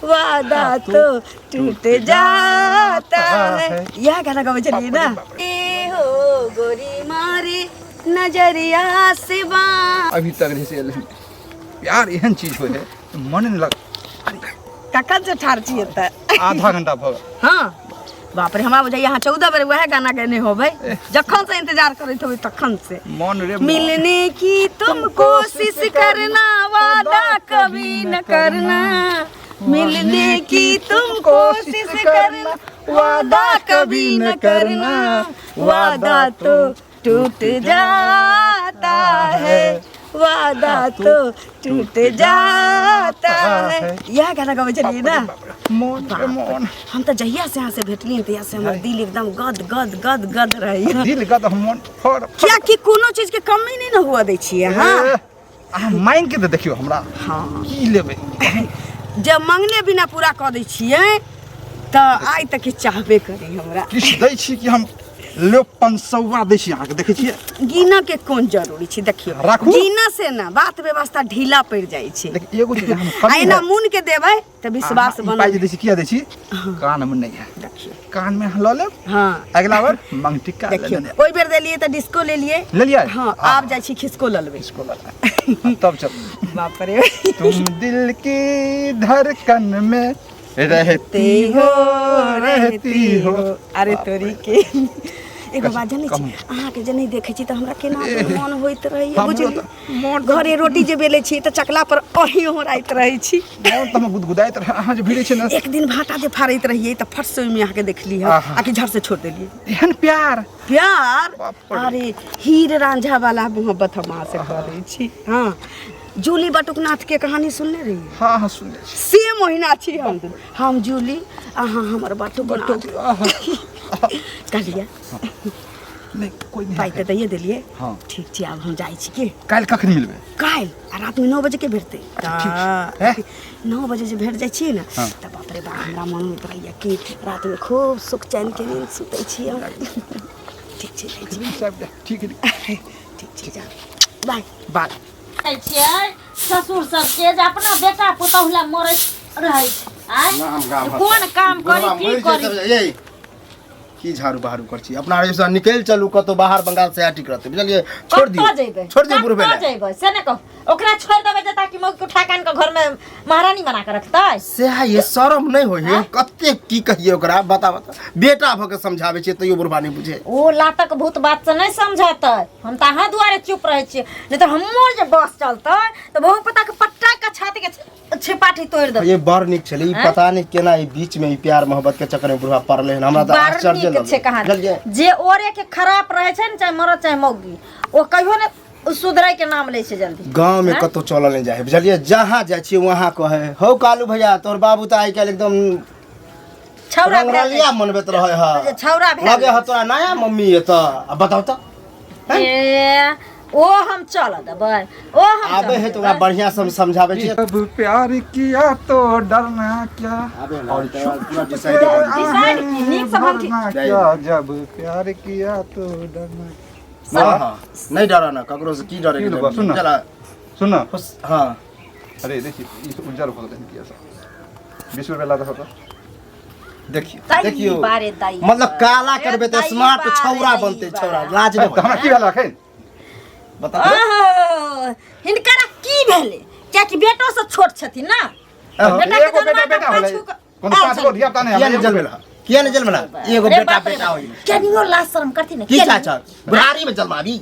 वादा तो टूट जाता है। इएह गाना गबै छलियै ने? ए हो गोरी मारी नजरिया से बा। अभी तक रहै से प्यार एहन चीज होइ है, मन नहि लग। कखन से ठाढ़ छियै तऽ? आधा घंटा भऽ गेल। हँ, बाप रे, हमरा बुझाइए अहाँ 14 बेर वएह गाना गेने होबै, जखन से इंतजार करैत होबै तखन से। मन रे मन। मिलने की तुम कोशिश करना, वादा कभी न करना। मिलने की तुम कोशिश करना, वादा कभी न करना। वादा तो टूट जाता है, वादा तो टूट जाता है। इएह गाना गबै छलियै ने? मोन रे मोन। हम तऽ जहिया से अहाँ से भेटलियै तहिया से हमर दिल एकदम गद गद गद गद रहैया। दिल गद, मोन फर। कियाकि कोनो चीज के कमी नहि ने हुअ दै छियै अहाँ। ए, अहाँ मांगि के तऽ देखियौ हमरा। हँ। की लेबै? जब मंगले बिना पूरा कऽ दै छियै तऽ आइ तक किछु चाहबे करी हमरा। किछु दै छी कि हम लो 500 दै छी अहाँके, देखै छियै? गिनऽ के कोन जरूरी छै, देखियौ। राखू। गिनऽ से ने बात व्यवस्था ढीला पड़ि जाइ छै। लेकिन एगो चीज हम आ एना मुन के देबै तऽ विश्वास ई बनल। पाइ जे दै छी, किया दै छी? कान मे नहि है। देखियौ। कान मे अहाँ लऽ लेब। हँ। अगिला बेर मंगटिक्का देखियौ। लेने। ओहि बेर देलियै तऽ डिस्को लेलियै। लेलियै? हँ, आब जाइ छी खिसको लऽ लेबै। इसको लऽ लेब। तब चल। बाप रे। तुम दिल की धड़कन में रहती हो, रहती हो। अरे तोरी के, एगो बात जानै छी? कहू। अहाँके जे नहि देखै छी तऽ हमरा केना मन होइत रहैया। हमरो बुझलियै? तऽ मोन घरे रोटी जे बेलै छी तऽ चकला पर अहीं ओहराइत रहै छी। मोन तऽ हमर गुदगुदाइत रहै अहाँ जे भिड़ै छै ने। एक दिन भाटा जे फाड़ैत रहियै तऽ फट से ओहिमे अहाँके देखली हम। आहा। आकि झट से छोड़ देलियै। एहन प्यार। प्यार। बाप रे। अरे हीर रांझा वाला मोहब्बत हम अहाँ से करै छी। हँ, जूली बटुकनाथ के कहानी सुनने रहियै? हाँ हाँ, सुनने छी। सेम ओहिना छी हम। हम जूली, अहाँ हमर बटुकनाथ। आहा। कहलियै। नहि, कोइ नहि। पाइ तऽ दैए देलियै। हँ। ठीक छै, आब हम जाइ छी के। काल्हि कखन मिलबै? काल्हि आ रातिमे 9 बजे के भेटतै। ठीक छै। तऽ 9 बजे जे भेट जाइ छियै ने हँ। तऽ बाप रे बाप, हमरा मन होइत रहैया कि रातिमे खूब सुख चैन के नींद सुतै छी हम। ठीक छै, जाइ छी। सब ठीक है। ठीक छै, जा, बाय। बाय। कहै छियै ससुर सबके जे अपना बेटा पुतहु लए मरैत रहै छै। आँय? नाम गाम हत। कोन काम करी, बुढ़वा की मरि करी? जेतै, ये की झाड़ू बहारू कर छी अपना एहिसँ निकलि चलू कतौ बाहर, बंगाल से ठीक रहतै, बुझलियै? छोड़ दियौ। कतऽ जेबै? छोड़ दियौ बुढ़बे कतऽ लए। जेबै से ने कहू। ओकरा छोड़ि देबै जे ताकि मौगी के उठा के आनि कऽ घरमे महारानी बना कऽ रखतै। सएह ये, शरम नहि होइ है? कते की कहिए ओकरा, बता बता। बेटा भऽ के समझाबै छियै तैयो बुढ़बा नहि बुझे। ओ लातक भूत बात से नहि समझतै। हम तऽ अहाँ दुआरे चुप रहै छियै, नहि तऽ हमर जे बस चलतै तऽ बहु पुता के पट्टा के छाती के छिपाठी तोड़ि देबै। ये बड़ नीक छलै ई। आँय? पता नहि केना ई बीच में ई प्यार मोहब्बत के चक्कर में बुढ़वा पड़लै हन, हमरा तऽ बड़ आश्चर्य नीक छै लगलै, कहानी। बुझलियै? जे ओरे के खराब रहै छै ने, चाहे मरद चाहे मौगी, ओ कहियो ने सुधरै के नाम लै छै जल्दी। गाँव में आँय? कतौ चलल नहि जाइ है, बुझलियै? जहाँ जाइ छियै वहाँ कहै हौ, कालू भैया, तोहर बाबू तऽ आइ काल्हि एकदम छौरा भेल रंगरलिया मनबैत रहै है। जे छौरा भेल। लगे है तोरा नया मम्मी एतऽ। आ बताउ तऽ। ए, ओ हम चल देबै, ओ हम आबे है तऽ ओकरा बढ़िया से हम समझाबै छियै। जब प्यार किया तो डरना क्या आबे ना और तऽ छुप पूरा छुप डिसाइड के कऽ दियौ। डिसाइड की, नीक से हम भरना क्या, जब प्यार किया तो डरना क्या। हाँ हाँ, नहीं डरा ना ककरो से, की डरे? की लेबऽ? सुन ना। चला। सुन ना। हाँ। अरे देखिए, ई तऽ उज्जर भऽ गेलै किया सब? 20 रुपया ला दहो तऽ। देखियो दाई देखियो। बारे दाई। मतलब काला करबे तऽ दाई स्मार्ट बारे छौरा दाई बनते। बारे। छौरा लाज नहि तऽ हमरा की भेल एखन? बता। ओहो, हिनकरा की भेलै? कियाकि बेटो से छोट छथिन ना। आहो। बेटा के एगो बेटा जन्मा बेटा के होलै। पाछू कोनो आयल पाँच गो छलै। धिया पुता नहि किया हमरा नहि एगो जन्मेला? किया नहि जन्मेला? एगो अरे बेटा बाप रे बेटा बाप। होई। केनियो लाज शरम करथिन ने? की केनियो। चाचा बुढ़ारी में जन्माबी?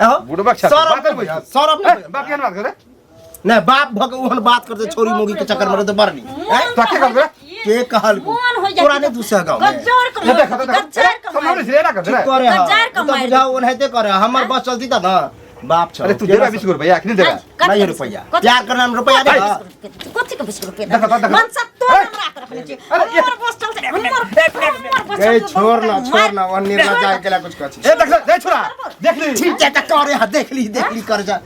आहो। बुढ़बक छाती, शरम बात नहि नहि होई, शरम ए, नहि होई। बाप केहन बात करे? नहि, बाप भऽ के ओहन बात करते, छोरी मोगी के चक्कर में रहते, बड़ नीक। हैं? तो के कहलकै? के कहल? मोन हो तोरा नहि दूसरा गाँव में गज्जर के ए, देख, देख, गज्जर के समझाबै छियै, एना कर ठीक रे। करे हँ। गज्जर के ओ तऽ मारि बुझाउ ओनाहिते करे, हमर बस चलती तऽ ने बाप छौ। अरे तू देबा 20 गो रुपया अखनी देबा? नहीं रुपया, प्यार करना में रुपया नहीं है। कथी के 20 रुपया? देखो, देखो। मन से तो हमरा के रखने छी। अरे, हमर बस चलते, हमर हमर बस ए चलते। छोड़ ना, छोड़ ना, और निर्लज जाए के ला कुछ कछि। ए देख ले, छोरा देख ली। ठीक छै तऽ करे हा, देख ली देख ली कर जा।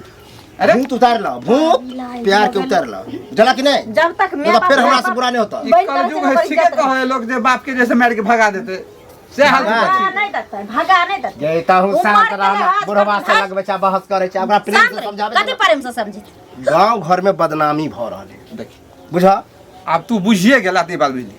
अरे भूत उतार लो, भूत प्यार के उतार लो, जला कि नहीं? जब तक नहीं मैं तो फिर हमरा से बुरा नहीं होता। ई कलयुग है, ठीके कहे लोग जे बाप के जैसे मार के भगा देते, से हाल भगा छै। भगा नहीं देते, भगा नहीं देते। ये ताहू उमर शांत के रहना। लिहाज बुढ़वा से कर- लग बच्चा बहस करे छै, ओकरा प्रेम शांत से रही। समझाबे। कथी प्रेम से समझे? गांव घर में बदनामी भ रहल है। देखी। बुझा। आब तू बुझिए गेला तऽ ई बात बुझली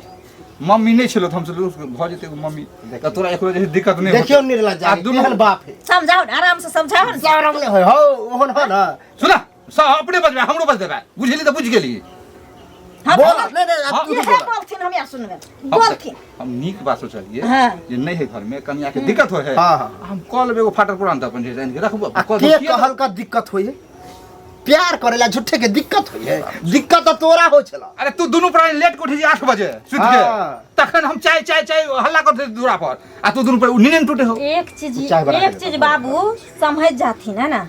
मम्मी नहि छलो तऽ हम सोचलहुँ भऽ जेतै एगो मम्मी तऽ तोरा एको जे दिक्कत नहि देखियौ निर्लज्ज आ दुनू केहन बाप है समझाओ ने आराम से समझाओ ने शरम नहि होय हौ ओहन हो ना सुन सब अपने बजबै हमरो बजबै बुझली तऽ बुझि गेली हम बोल नहीं नहीं अब तू इहे बोल बोलथिन हम यार सुनबे बोलथिन हम नीक बात सोचलिए हाँ। जे नहीं है घर में कनिया के दिक्कत होय है हाँ, हाँ। हम कऽ लेबै एगो फाटल पुरान तऽ अपन जे आनि के रखबो आ कऽ के देब, किया कहल का दिक्कत होय है प्यार करेला झूठे के दिक्कत होय है दिक्कत तो तोरा हो छला अरे तू दुनू प्राणी लेट के उठै छी 8 बजे सुति के हाँ। तखन हम चाय चाय चाय हल्ला करते दूरा पर आ तू दुनू पर नींद टूटे हो एक चीज चाय बना के एक दे चीज बाबू समझ जाथिन है ना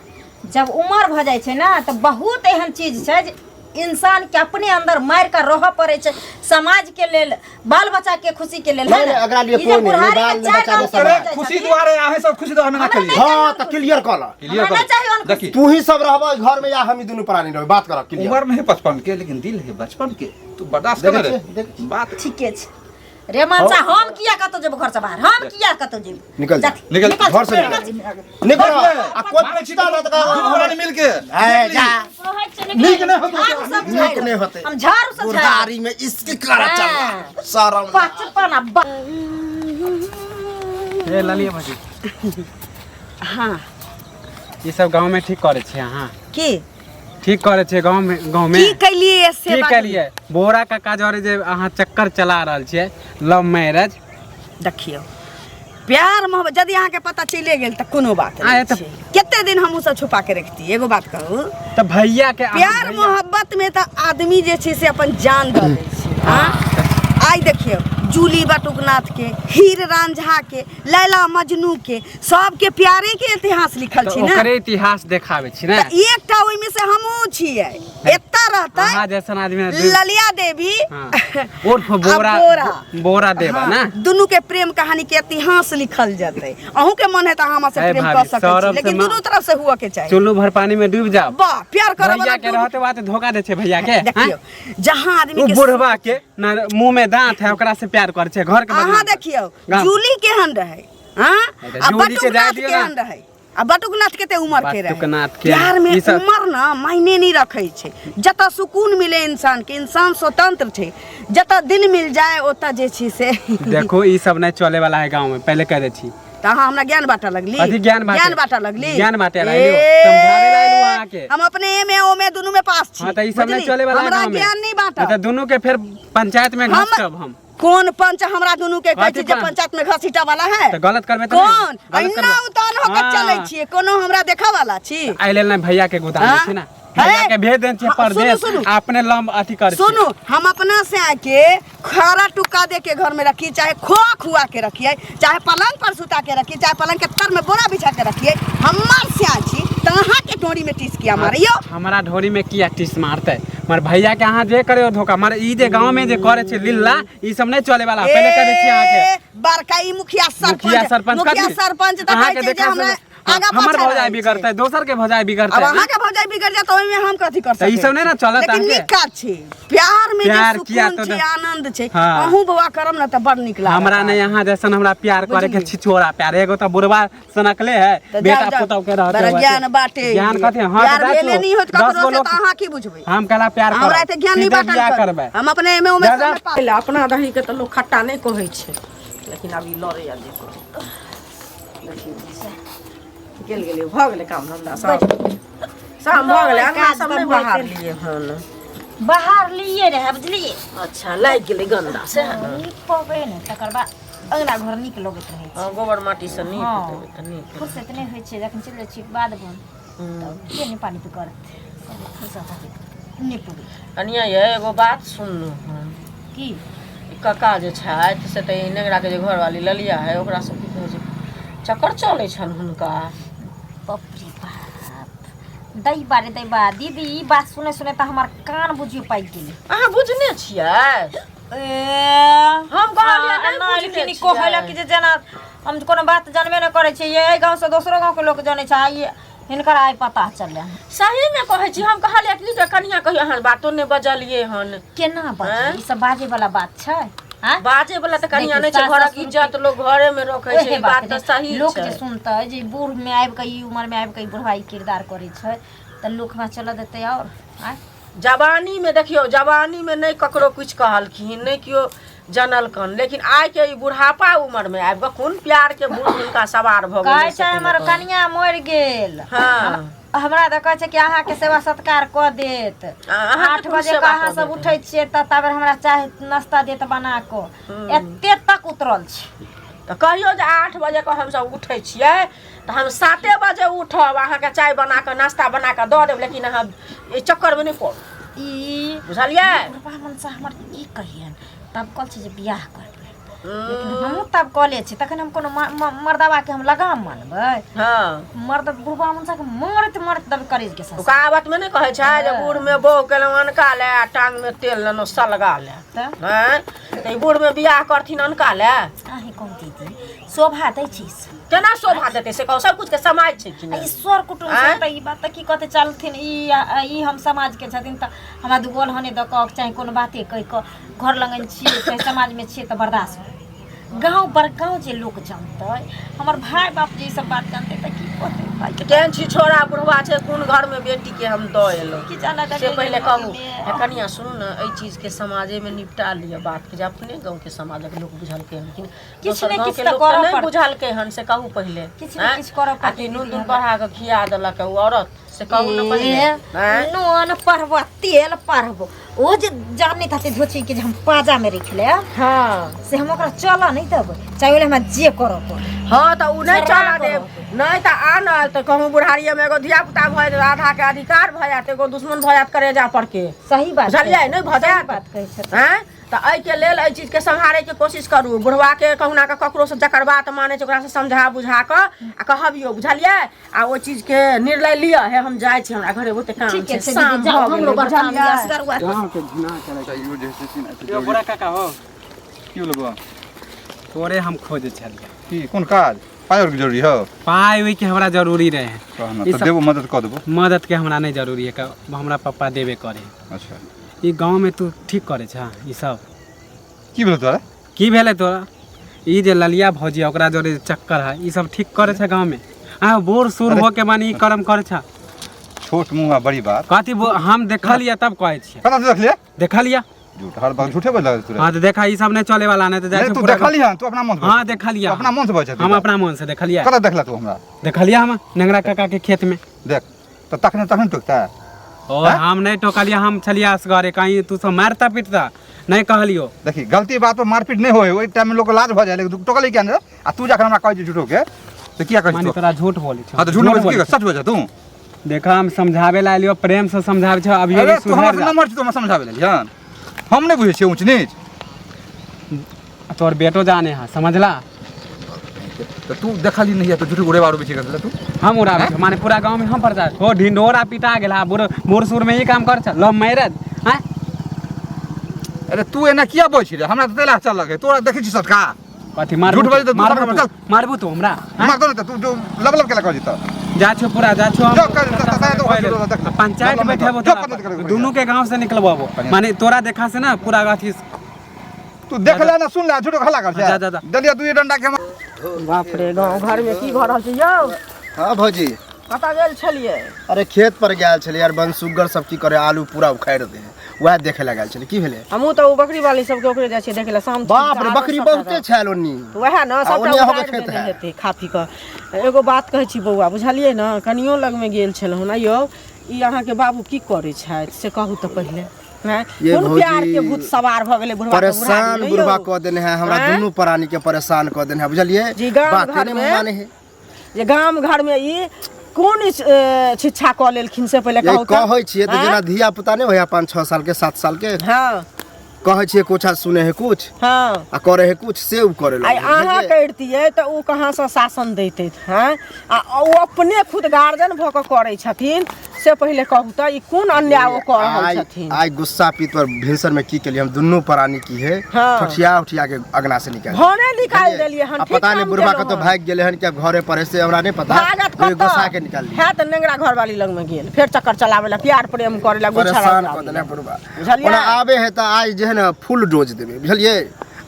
जब उम्र भऽ जाइ छै ना तऽ बहुत एहन चीज छै जे इंसान के अपने अंदर मारि कऽ रहऽ पड़ै छै समाज के लेल बाल बच्चा के खुशी के लेल है नहीं, ना नहीं, एकरा लिए ई जे कोई नहीं, बुढ़ारी नहीं बाल, के नहीं चारि बच्चा, रंग नहीं के समाज। भऽ अरे जाइ खुशी छथिन। दुआरे अहाँ सब खुशी दुआरे मना हमरा करिए हाँ तो क्लियर कर ला क्लियर हमरा कर चाहिए उनको। देखी तू ही सब रहबा घर में या हम ही दुनू प्राणी रहबे बात कर क्लियर उम्र में है 55 के लेकिन दिल है बचपन के तू बर्दाश्त कर देखै रे छियै, देखै बात ठीके छै रे मनसा हम किया कतौ जेबो घर से बाहर हम किया कतौ जेबो निकल जा। जाथि, निकल, घर से निकल निकल। निकल आ कोई पूछता ना तो दुनू प्राणी मिल के ए जा कहै छियै, नीक नहि होतै। झाड़ू सब नीक झाड़ि। नहि होतै। हम झाड़ू सब झाड़ि। बुढ़ारी में इसकी करा चल हाँ। शरम बचपन आ हे ललिया भाजी हाँ ई सब गाँव में ठीक करे छियै अहाँ की ठीक करे छियै गाँव में गाँव में की कैलिए से की बाजू? केलियै बोरा काका जरे जे अहाँ चक्कर चला रहल छियै लव मैरिज देखियौ प्यार मोहब्बत यदि अहाँके पता चलिए गेल तऽ कोनो बात आ, नहि तऽ- छै कते दिन हमहूँ सब छुपा के रखती एगो बात कहू तऽ भैया के अहाँ प्यार भैया- मोहब्बत में तऽ आदमी जे छै से अपन जान दऽ दै छै हाँ? आइ देखियौ जूली बटुकनाथ के हीर रांझा के लैला मजनू के सबके प्यारे के इतिहास लिखल तऽ छै ने ओकरे इतिहास देखाबै छी ने तऽ एकटा ओहिमे से हमहूँ छियै एतऽ रहतै अहाँ जैसन आदमी ने ललिया देवी हाँ। उर्फ बोरा आ बोरा। बोरा देवा हाँ, ना दुनू के प्रेम कहानी के इतिहास लिखल जेतै अहूँ के मन है तऽ अहाँ हमरा से ए प्रेम भाभी, कऽ सकै छी सौरभ से लेकिन माँ- दुनू तरफ से हुअ के चाही चुल्लू भर पानी में डूब जाओ वाह प्यार करऽ भैया वाला के रहते बात धोखा दे छै भैया के देखियौ जहाँ आदमी उ के बुढ़वा के ना मुंह में दांत है ओकरा से प्यार कर छै घर के अहाँ बदनाम देखियौ गाँव। जूली केहन रहै हाँ तऽ आ जूली के जाय बटुकनाथ दियौ ना। केहन रहै आ बटुकनाथ कते उम्र के रहै बटुकनाथ के, प्यार में ई सब- उम्र ना मायने नहीं रखै छै जतऽ सुकून मिले इंसान के इंसान स्वतंत्र छै जतऽ दिल मिल जाए ओतऽ जे छै से देखो ई सब नहीं चले वाला है गांव में पहले कह दे छी तऽ अहाँ हमरा ज्ञान बांटऽ लगली कथी ज्ञान बांटे? ज्ञान बांटऽ लगली ज्ञान बांटे ला अयलू, ए, समझावे ला अयलू अहाँके। हम अपने ए में ओ में दुनू में पास छी हाँ तऽ ई सब नहीं बुझली? चले वाला है हमरा गांव में ज्ञान नहीं नहीं बांटब तऽ दुनू के फिर पंचायत में हम- घसकब हम कोन पंच हमरा दुनू के कहै कथी छै जे पंच? पंचायत में घसीटा वाला है तऽ गलत करबै तऽ नहि, कोन गलत अहिना करबै। उतान होके हाँ। चलै छियै कोनो हमरा देखऽ वाला छी एहि लेल नहि भैया के गोदाम हाँ? छै ना भैया है? के भेज देन छियै हाँ, सुनू, परदेश सुनू। अपने लम अथी कर सुनू हम अपना से आके खारा टुक्का दे के घर में रखी चाहे खोआ खुआ के रखिए चाहे पलंग पर सुता के रखिए चाहे पलंग के तर में बोरा बिछा के रखिए हमार से छी तऽ अहाँ के डोरी में टीस किया मारियो हमरा ढोरी में किया टीस मारते मगर भैया के अहाँ जे करे धोखा मगर ई जे गांव में जे करे छै लीला ई सब नहीं चले वाला पहले करे छी अहाँ के ए, बड़का ई मुखिया सरपंच मुखिया सरपंच मुखिया कथी? सरपंच तऽ अहाँ कहै के छै जे देखा हमरा से- आगा हमर पाछा भौजाई रहै बिगड़तै छै। दोसर के भौजाई बिगड़तै अब अहाँ के भौजाई बिगड़ जात ओहिमे हम कथी कर तऽ ई सकै सब नहि ने छी? चलत लेकिन अहाँके। नीक काज छै प्यार में जे प्यार किया सुकून तो छै दे- आनंद छै हाँ। अहूँ बौआ करब ने तऽ बड़ नीक लागत हमरा नहीं यहाँ जैसन हमरा प्यार करे के बुझलियै। छिछोरा प्यार एगो तो बुढ़वा सनकले है तऽ बेटा जाउ, जाउ। पुतहु के रहते बड़ा हुए ज्ञान बाटे ज्ञान कथी हाँ प्यार तऽ भेले जाउ। नहीं होत दस ककरो गो से लोग तऽ अहाँ की बुझबै हम कहला प्यार हमरा करब एते ज्ञान नहीं सीधे बांटल बियाह करू। करबै हम अपने एमे ओमे जा, जा। सब में पास पहिले अपना दही के तऽ लोक खट्टा नहि कहै छै लेकिन आब ई लड़ैया जे कहै। देखियौ गेल गेलियै भऽ गेलै काम धन्धा सब सब भऽ गेलै अंगना काज सब तऽ नहि भऽ बाहर गेल। लिए हन बाहर लिए रहे बुझलियै अच्छा लागि गेलै गन्दा से निपबै ने तकर बाद अङ्गना घर नीक लगैत रहै छै हँ गोबर माटीसँ नीप हँ। देबै तऽ नीक फुर्सत नहि होइ छै जखन चलि जाइ छी बाध बन तब के नहि पानि करत फुर्सत होतै निपबै कनिया ये एगो बात सुनलहुँ हन की ई कक्का जे छथि से तऽ ई नेंगराके जे घरवाली ललिया है ओकरा सब की कहै छै चक्कर चलै छनि हुनका बाप रे बाप दैबा रे दैबा दीदी ई बात सुने सुने तऽ हमर कान बुझियो पाकि गेलै अहाँ बुझने छियै ए हम कहलियै नहि एना बुझने एलखिन ई छियै। कहै लए कि जे जेना हम कोनो बात जानबे नहि करै छियै एहि गाँवसँ दोसरो गाँवके लोक जानै छै आइ हिनकर आइ पता चललै सहीमे कहै छी हम कहलियै कि जे कनिया कहियो अहाँ बातो नहि बजलियै हन केना बाजै आँय? ई सब बाजै वाला बात छै आँय? बाजे वाला तऽ कनिया देखियौ, नहि छै सास घरक ससुर इज्जत लोक घरे मे रखै छै ओहे ई बात बात तऽ रे। सही लोक छै जे सुनतै जे बूढ़ मे आबि कऽ ई उमर मे आबि कऽ ई बुढ़वा ई किरदार करै छै तऽ लोक हमरा चलऽ देतै आओर आँय जवानीमे देखियौ, जवानीमे नहि ककरो किछु कहलखिन, नहि केओ जनलकन, लेकिन आइके ई बुढ़ापा उमरमे आबि कऽ कोन प्यारके भूत हुनका सवार भऽ कहै गेलै छै हमर कनिया मरि गेल। हँ। हमरा तऽ कहै छै कि अहाँके सेवा सत्कार कऽ देत। अहाँके 8 कोन बजे सेवा अहाँ कऽ सब देत? उठै छियै तऽ ताबे हमरा चाय नाश्ता देत बना कऽ। एते तक उतरल छै। तऽ कहियौ जे 8 बजेके हमसब उठै छियै तऽ हम 7 बजे उठब, अहाँके चाय बना कऽ नाश्ता बना कऽ दऽ देब, लेकिन अहाँ एहि चक्करमे नहि पड़ू। ई बुझलियै? बुढ़बा मनसा हमर की कहियन, तब कहल छै जे बियाह करबै, लेकिन हमहूँ तब कहले छी तखन हम कोनो मर्दबाके हम लगाम मानबै? हँ। मर्द बुढ़बा मनसाके मारैत मारैत दब करेज के ओ कहावतमे नहि कहै छै जे बूढ़मे बहू केलहुँ अनका लए आ टांगमे तेल लेलहुँ सलगा लए। तऽ हँ, तऽ ई बूढ़मे बियाह करथिन अनका लए? अहीं कहू दीदी, शोभा दै छै ई सब? केना शोभा देतै से कहू? सब कुछ के समाज छै कि आ नहि? ई सर कुटुम्ब आँय? सब तऽ ई बात तऽ की कहतै चलथिन, ई हम समाजके छथिन तऽ हमरा दू गोल हने दऽ कऽ चाहे कोनो बाते कहि कऽ घर लगन छियै चाहे समाजमे छियै तऽ बर्दाश्त होय। गाँव बड़गाँव जे लोक जानतै, हमर भाय बाप जे ई सब बात जानतै तऽ की कहतै भाइके? केहन छी छोड़ा बुढ़वा छै, कोन घरमे बेटीके हम दऽ एलहुँ की जाना से पहिले कहू। हे कनिया, सुनू ने, एहि चीजके समाजेमे निपटा लिअ बातके, जे अपने गाँवके समाजक लोक बुझलकै हन कि किछु दोसर ने गाँवके किछु तऽ लोक तऽ करऽ नहि पड़तै। बुझलकै हन से कहू पहिले। किछु ने आँय? किछु करऽ आ पड़तै कि नून दीदी तून हमरा। बढ़ा कऽ खिया देलक ओ औरत से कहू ने पहिले। ए, आँय? नून पढ़बो तेल पढ़बो, ओ जे जानैत हतै धोची के जे हम पाजामे रखि लेब। हँ। से हम ओकरा चलऽ नहि देबै, चाहे ओहि लए हमरा जे करऽ पड़ै। हँ, तऽ ओ नहि झगड़ा चलऽ देब करब। नहि तऽ आनल तऽ कहूँ बुढ़ारिएमे एगो धिया पुता भऽ जायत, आधाके अधिकार भऽ जायत, एगो दुश्मन भऽ जायत करेजा पर के। सही बात बुझलियै? कहै नहि भऽ सही जायत? बात कहै छथिन। आँय, तऽ एहिके लेल एहि चीजके सम्हारैके कोशिश करू। बुढ़वाके कहुना कऽ ककरोसँ जकर बात मानै छै ओकरासँ समझा बुझा कऽ आ कहबियौ, बुझलियै? आ ओहि चीजके निर्णय लिअ। हे, हम जाइ छी, हमरा घरे बहुते काम ठीके छै, छै शाम दीदी, जाउ, भऽ हमरो गेलै, बड़ काम बुझलियै? यऽ असगरुआ। गाँवके घिना करै चाहियो जे छै से ने। यौ बूढ़ा काका हो। की भेलो बौआ? तोरे हम खोजै छलियै। की कोन काज? पाइ आरके जरूरी हौ? पाइ ओइके हमरा जरूरी रहे। कहना ई तऽ सब देबो, मदद कऽ देबो। मददके हमरा नहि जरूरी है, हमरा पप्पा देबे करे। अच्छा। ई गाँवमे तू ठीक करै छह ई सब? की भेलो तोरा? की भेलै तोरा? ई जे ललिया भौजी है, ओकरा जोरे जे चक्कर है, ई सब ठीक करै छै गाँवमे? आ बूढ़ सूढ़ हो के माने ई कर्म करै छ? छोट मुँह आ बड़ी बात। कथी हम देखलियै तब कहै छियै। कतऽ देखलियै? देखलियै। झूठ, हर बात झूठे बोल तू। हाँ, तऽ देखा, ई सब नहि चले वाला, नहि तऽ जाइ नहीं छै तू पूरा देखली हन? तू अपना मन से हाँ, देखलियै। तू अपना मन से बजै? हम अपना मन से देखलियै। कतऽ देखला तू हमरा? देखलियै हम नेंगरा काका के खेत में। देख तऽ तखने तखने टोकता। और हम नहीं टोकलियै, हम छलियै असगरे, कहीं तू सब मारता पीटता नहीं कहलियो। देखी, गलती बात पर मारपीट नहीं होय, ओहि टाइम में लोग के लाज भऽ जाय, लेकिन तू टोकली किया ने? आ तू जखन हमरा कहै छी झूठो के तऽ किया कहै माने छी? तोरा झूठ बोलै छौ? हाँ, तऽ झूठ बोलै छी? सच बजै तू। देखा, हम समझावे ला एलियो, प्रेम से समझावे छौ, अभी अरे भी तू हमरा सुधर से जा। नंबर छी, तू हमरा समझाबै लेली हन? हम नहि बुझै छियै ऊँच नीच। तोर बेटो जाने है, समझला? तऽ तू देखली नहीं है तऽ झूठ उड़े बारू बेची कर तू। हम उड़ाबै छौ? माने पूरा गाँव में हम प्रचार हो? ढिंढोरा पिटा गेल हा, बूढ़ बूढ़ सूढ़ में ई काम कर छ, लव मैरिज हैं? अरे तू एना किया बजै छी रे? हमरा तऽ तेला चल लगे तोरा देखै छी सटका। कथी मारबू? झूठ बाजै तऽ मारबू दूसरा तू? चल। मारबू तू हमरा हैं? मार दो ने तऽ तू जो लब लब केला कहै छी तऽ जा छो पूरा, जा छो हम। जो कर, तो देख। पंचायत लब लब बैठेबो जो तोरा पंचायत पर। करबो। दुनू के गांव से निकलबो, माने तोरा देखा से ना पूरा अथी। तू देख ले ना, सुन ले, झूठो हल्ला कर। जा, जा, जा। दलिया दुई डंडा के हम बाप रे, गाँव घरमे की भऽ रहल छै यौ? हाँ भौजी। कतऽ गेल छलियै? अरे खेत पर गेल छलियै यार, बनसुग्गर सब की करे, आलू पूरा उखाड़ि दे, वएह देखे लए गेल छलियै। की भेलै? हमहूँ तऽ ओ बकरी वाली सबके ओकरे जाइ छियै देखै लए शाम। बाप रे, बकरी बहुते छल ओन्नी। वएह ने। आ सबटा ओन्नी अहाँके उखाड़ि खेत देने है। हेतै खा पी कऽ। एगो बात कहै छी बौआ, बुझलियै ने? कनियो लगमे गेल छलहुँ ने यौ, ई अहाँके बाबू की करै छथि से कहू तऽ पहिले। हैं? ये कोन भौजी, प्यार के भूत सवार भऽ गेलै बुढ़वा के परेशान बुढ़ारी में बुढ़वा यौ? कऽ देने है हमरा। आँय? दुनू प्राणी के परेशान कऽ देने है, बुझलियै? जी, गाम बाते घर नहि में माने है। जे गाम घर में ई कोन शिक्षा कऽ लेलखिन से पहिले ये कहू तऽ? कहै छियै तऽ आँय? जेना धिया पुता नहि होइया 5 6 साल के, 7 साल के, हँ। कहै छियै कुछ आ सुने है कुछ हँ। आ करे है कुछ, से उ करे आइ लगै है, अहाँ बुझलियै? करितियै तऽ ओ कहाँसँ शासन दैतै? हँ, आ ओ अपने खुद गार्जियन भऽ कऽ करै छथिन से पहिले कहू तऽ, ई कोन अन्याय ओ कऽ रहल आइ छथिन? आइ गुस्सा पीत पर भिनसर में की केलियै हम, दुनू प्राणी की है, हाँ। ठठिया उठिया के अगना से निकाल भने निकालि देलियै हन। आ ठीक पता नहीं काम बुढ़वा केलहुँ कतौ हन। भागि गेलै हन कि आब घरे पर है से हमरा नहीं पता, भागत लेकिन गुस्सा कतऽ के निकाल लियै। है तऽ नेंगरा घरवाली लगमे गेल, फेर चक्कर चलाबै लए, प्यार प्रेम करै लए, गुच्छा परेशान लगाबै कऽ लए। देने बुढ़वा। बुझलियै? ओना आबे है तऽ आइ जे है ने फुल डोज देबै, बुझलियै?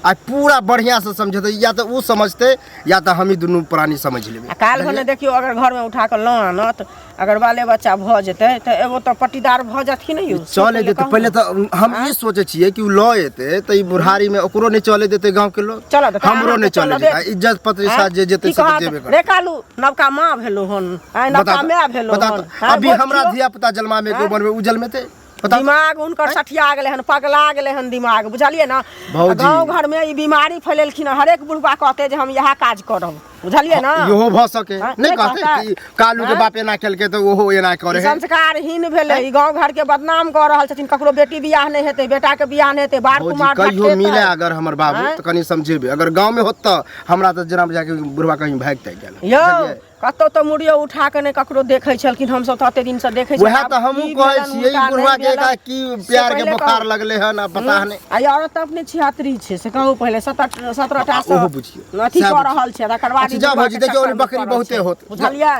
आइ पूरा बढ़िया से समझेतै, या तऽ उ समझतै या तऽ हमही दुनू प्राणी समझ लेबै। आ काल्हि भने देखियौ, अगर घरमे उठा कऽ लऽ आनत, अगर बाले बच्चा भऽ जेतै तऽ एगो तऽ पट्टीदार भऽ जाथिन ने यौ से चले देतै कहू। पहिले तऽ हम ई सोचै छियै कि ओ लऽ एतै तऽ ई बुढ़ारी मे ओकरो नहि चले देतै गाँव के लोग चलऽ देतै, हमरो अहाँके नहि चले चलऽ देतै देत। इज्जत प्रतिष्ठा आँय? जे जेतै की से तऽ कहत? जेबे करतै रे कालू नवका माँ भेलो हन आँय बता नवका तऽ- माय भेलो बता हन तऽ, आँय, अभी बोल हमरा कियो? धिया पुता जलमामे के उमर मे उ जलमेतै बता तऽ। दिमाग हुनकर सठिया गेलै हन पगला गेलै हन दिमाग बुझलियै ने भौजी। गाँव घरमे ई बीमारी फैलेलखिन हन हरेक बुढ़बा कहतै जे हम इएह काज करब बुझलियै ने इहो भऽ सके हाँ, नहि नहि कहतै कहतै? कि कालू के हाँ? बाप एना केलकै तऽ ओहो एना करे ई है संस्कारहीन भेलै ई गाँव घर के बदनाम कऽ रहल छथिन ककरो बेटी बियाह नहि हेतै बेटा के बियाह नहि हेतै बार भौजी कुमार कहियो भटकेतै। मिले अगर हमर बाबू आँय? तऽ कनि समझेबै अगर गाँव में होत तऽ हमरा तऽ जेना बुझा के बुढ़वा कहीं भागि तागि गेल यौ बुझलियै? कतौ तऽ मुड़ियो उठा के नहि ककरो देखै छलखिन हमसब तऽ एते दिनसँ देखै छलियै वएह आब तऽ हमहूँ की कहै भेलनि छियै ई हुनका, बुढ़वा नहि के एका भेलनि, की से प्यार के पहिले बोखार कहू। लगलै हन आ पता नहि आ ई औरत तऽ अपने छिहत्तरी छै से कहू पहिले 17 टा ओहो बुझियौ अथी सएह कऽ बुझियौ। रहल छै तकर बाद अच्छा, ई जाउ बुढ़वा भौजी, के देखियौ, चक्करमे बकरी पड़ल बहुते छै। होत। बुझलियै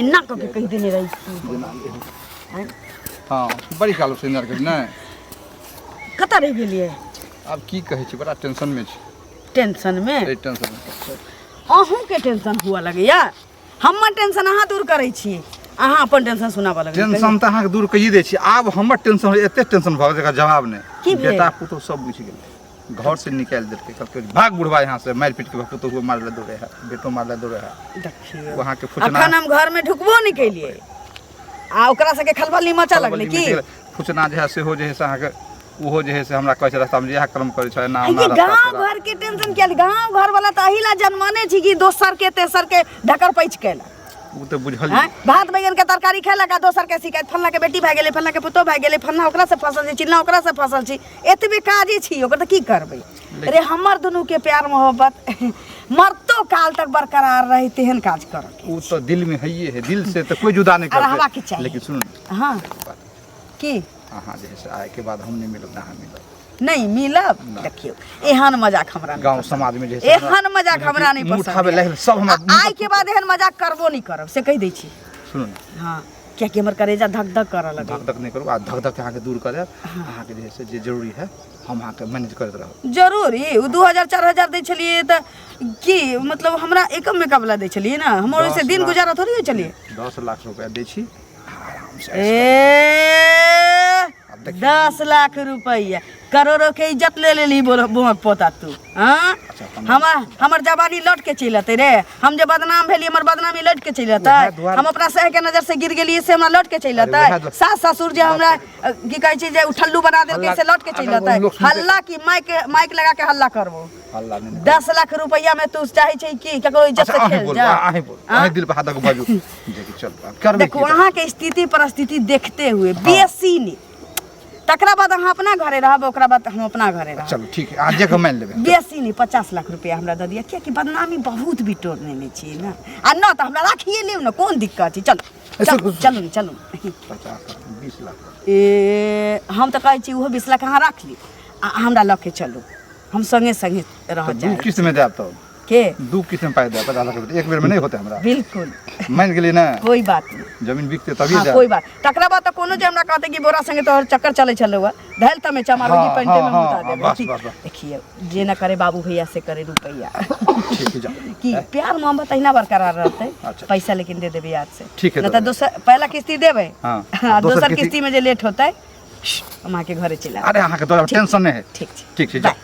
एना कऽ के कहि देने रही हँ बड़ी काल से इंतजार करी नहि कतऽ रहि गेलियै आब की कहै छी बड़ा टेंशनमे छी टेंशनमे एहि टेंशनमे अहूँके टेंशन हुअ लगैया हमर टेंशन अहाँ दूर करै छी अहाँ अपन टेंशन सुनाबऽ लगबै टेंशन तऽ अहाँके दूर कहिए दै छी आब हमर टेंशन एते टेंशन भऽ गेल जेकर जवाब नहि की भेल? बेटा पुतोह सब बुझि गेलै घर से निकालि देलकै कहलकै भाग बुढ़वा यहाँ से मारि पीट के पुतोह मारे लए दौड़े है बेटो मारे लए दौड़े है देखियौ वहाँ के फुचना अखन हम घरमे ढुकबो नहि केलियै आ ओकरा सबके खलबली मचऽ लगलै की फुचना जे है सेहो जे है से अहाँके ओहो जे है से हमरा कहै छै रास्तामे जे इएह कर्म करै छै एना ओना ये रास्ता गांव तेरा। घर के टेंशन किया गांव घर वाला तऽ एहि ला जनमने छी कि दोसर के तेसर के ढकर पैच केलक ओ तऽ बुझल हैं भात बैगन के तरकारी खेलक आ दोसर के शिकायत फल्ला के बेटी भए गेलै फल्ला के पुतोह भए गेलै फल्ला ओकरा से फसल छी चिल्ला ओकरा से फसल छी एतबे काजे छी ओकर तऽ की करबै रे हमर दुनू के प्यार मोहब्बत मरतो काल तक बरकरार रहे तेहन काज करऽ के ओ तऽ दिल में हइए है दिल से तऽ कोई जुदा नहीं आ रहबाक करते चाही। लेकिन सुनू ने हाँ की अहाँ जे है से आय के बाद हम नहीं मिलब अहाँ मिलब नहीं मिलब देखियौ एहन मजाक हमरा नहि गाँव पसंद। समाज में जे है से हमरा- एहन मजाक हमरा नहीं मुँह पसंद उठाबै यऽ। लागि सब हमरा आ आइ के बाद एहन मजाक करबो नहीं करब से कहि दै छी सुनू ने हाँ कियाकि हमर करेजा धक धक करऽ लगै धक धक नहीं करू आ धक धक अहाँके दूर कऽ देब अहाँके जे है से जे जरूरी है हम अहाँके मैनेज करैत रहब जरूरी ओ 2000 4000 दै छलियै तऽ की मतलब हमरा एकम मेकअप ला दै छलियै ने हमर ओहिसँ दस दिन लाख। गुजारा थोड़ी होइ छलियै 10 लाख रुपया दै छी आराम से ए आब देखियौ। 10 लाख रुपैआ करोड़ों के इज्जत ले लेली बोल बोहक पोता तू हाँ अच्छा, हमर हमर जवानी लौट के चलि अतै रे हम जे बदनाम भेली हमर बदनामी लौट के चलि अतै उएह दुआरे- हम अपना सह के नजर से गिर गेलियै से हमरा लौट के चलि अरे उएह अतै दुआरे- सास ससुर जे हमरा की कहै छै जे उठल्लू बना देलकै हल्ला- से लौट के चलि अगर अतै लोक सुनतै- हल्ला की माइक माइक लगा के हल्ला करबो हल्ला नहि 10 लाख रुपैआ में तू चाहे छै कि ककरो इज्जत अच्छा से अहीं खेल बोलू जा अहीं बोलू अहीं दिल पर हाथ दऽ कऽ बाजू जे कि चल आब करबै देखू की तऽ? अहाँके स्थिति परिस्थिति देखते हुए बेसी नहि तकरा बाद अहाँ अपना घरे रहब ओकरा बाद हम अपना घरे रहब चलू ठीक है अहाँ जे कहब मानि लेबै बेसी नहि 50 लाख रुपया हमरा दऽ दिअ कियाकि बदनामी बहुत बिटोरने मे छियै ने आ न तऽ हमरा राखिए लेब ने कोन दिक्कत छै चलू चलू चलू ने चलू 50 लाख 20 लाख ए हम तऽ कहै छी ओहो 20 लाख अहाँ राख ली आ हमरा लऽ के चलू हम संगे संगे रह तऽ दू जाए किस्त में देब तब के दू किस्त में पाइ देब 50 लाख रुपया एक बेर में नहीं होते हमरा बिल्कुल मानि गेलियै ने कोई बात नहीं जमीन बिकते तभी हाँ देब कोई बात तकरा बाद तऽ कोनो जे हमरा कहते कि बोरा संगे तोहर चक्कर चलै छलौ हँ धैल तमे चमार हाँ, की पेंटे में हाँ, मुता हाँ, देबै बस, ठीक बस, बस। देखिए जे न करे बाबू भैया से करे रुपैया ठीक है जाओ की प्यार मोहब्बत अहिना बरकरार रहतै अच्छा। पैसा लेकिन दे देबै याद से ठीक है, न तऽ दऽ दोसर पहला किस्ती देबै हाँ, हाँ दोसर दोसर किस्ती- किस्ती में जे लेट होतै हम अहाँके घरे चलि आयब अरे अहाँके तोरा टेंशन नहीं है ठीक छै ठीक छै जाओ बाय।